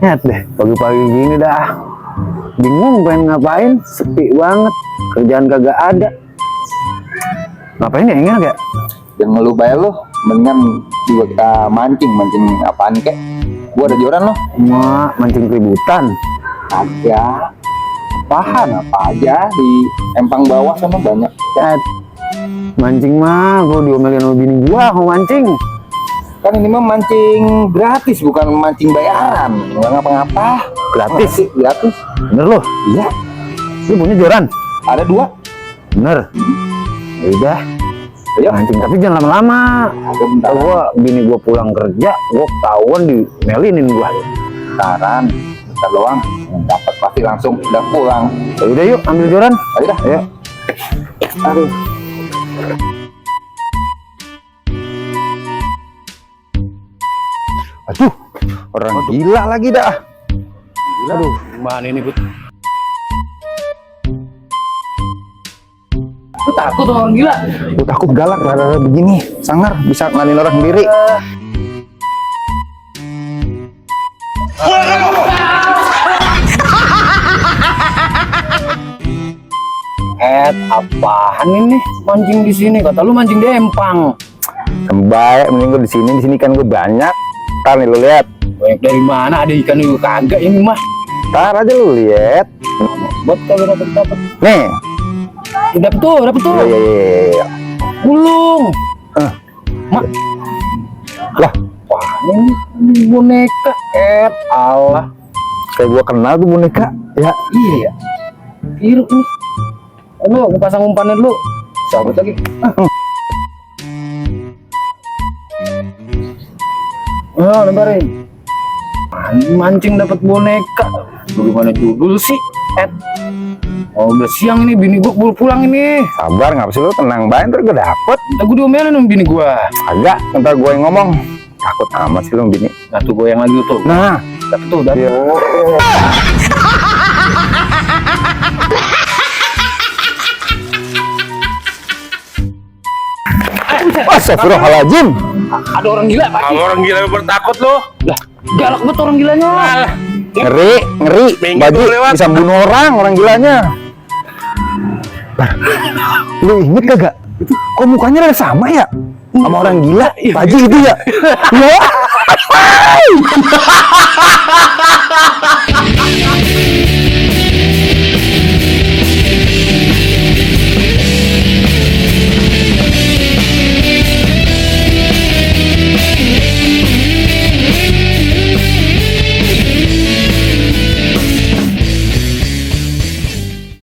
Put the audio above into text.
Nyet deh, pagi-pagi gini dah. Bingung pengen ngapain, sepi banget. Kerjaan kagak ada. Ngapain ya, ingin gak? Jangan ngeluh bayar lo, mendingan juga kita mancing apaan kek. Gua ada joran lo. Mancing keributan. Ada apaan apa aja di empang bawah sana banyak. Nyet, mancing mah, gua diomelin sama bini gua mau mancing. Kan ini mah mancing gratis, bukan mancing bayaran. Nggak ngapa-ngapa. Gratis? Gratis. Bener loh? Iya. Lu punya joran? Ada 2. Bener. Ya udah, Ayo. mancing tapi jangan lama-lama. Ada bentar. Bini gua pulang kerja, gua ketahuan dimelinin gua. Bentaran. Bentar doang. Dapat pasti langsung udah pulang. Ya udah yuk, ambil joran. Ayo dah. Ayo. Aduh. Aduh, orang gila lagi dah. Aduh, Mana ini, Bud? Lu takut sama orang gila? gua takut galak rada-rada begini. Sangar bisa nganin orang sendiri. Apaan ini? Mancing di sini. Kata lu mancing di empang. Baik, mending gua di sini kan gua banyak. Ntar nih lu lihat. Banyak dari mana? Ada ikan itu kagak ini mah. Ntar aja lu lihat. Buat kalau dapat. Nih. Dapat tuh. Iya. Gulung. Mak. Lah, Wah, ini boneka. Allah. kayak gua kenal tuh boneka. Ya, Iya. Biru nih. Aduh, aku pasang umpannya dulu. Cabut lagi. Lebarin. Mancing dapat boneka. Bagaimana judul sih? Oh, udah siang ini, bini gua pulang ini. sabar, ngapa sih lu, tenang banget, ntar gua dapet. Ntar gua diomelin sama bini gua. Agak, ntar gua yang ngomong. Takut amat sih lu bini. Nah, tuh gua yang lagi tuh. Nah, Dapet tuh, dapet. iya. Astagfirullahaladzim. Ada orang gila, Pak. Kamu orang gila bertakut lo. Lah, galak banget orang gilanya. Ngeri. Minggu Baju tuh lewat. bisa bunuh orang gilanya. Lu inget kagak? Kok mukanya rada sama ya? Sama orang gila, Paji itu ya? Ya.